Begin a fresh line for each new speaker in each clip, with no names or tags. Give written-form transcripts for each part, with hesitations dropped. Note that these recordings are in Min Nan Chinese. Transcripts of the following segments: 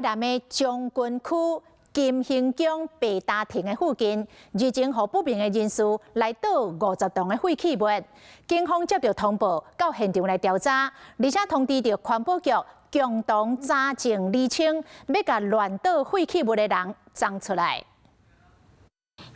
南的將軍區金興宮白大亭的附近，日前予不明的人士來倒50棟的廢棄物，警方接到通報，到現場來調查，而且通知著環保局共同查證釐清，欲共亂倒廢棄物的人摠出來。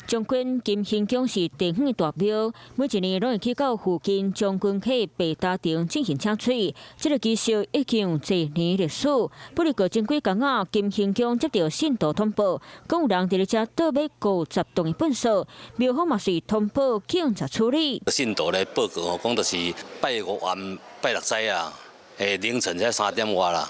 將軍金興宮是地方的大廟，每一年攏會去到附近將軍溪白大亭進行請水。這个儀式已經有濟年歷史。不過前幾工仔，金興宮接到信徒通報，講有人佇咧遮倒欲50棟的糞埽，廟方嘛是通報警察處理。
信徒來報告哦，講就是拜五暗拜六早啊，凌晨才3點外啦，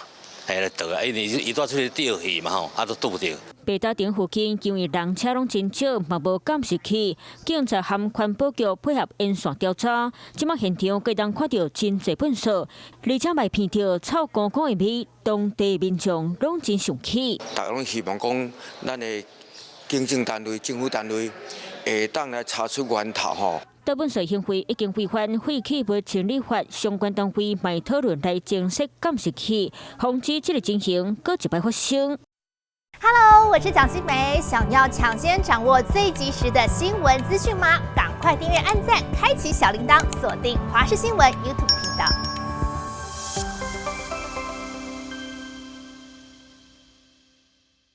來倒啊，因為伊蹛出去釣魚嘛吼，啊都拄著。
白大亭附近因為人車攏真少，嘛無監視器，警察和環保局配合沿線調查，這擺現場閣當看著真濟糞埽，而且嘛聞著臭糊糊的味，當地民眾攏真生氣。
大家攏希望講，咱的行政單位、政府單位會當來查出源頭吼。
倒糞埽行為已經違反廢棄物清理法，相關單位嘛討論來增設監視器，防止這个情形閣一擺發生。
Hello，我是蔣新梅，想要搶先掌握最及時的新聞資訊嗎？趕快訂閱、按讚、開啟小鈴鐺，鎖定華視新聞 YouTube 頻道。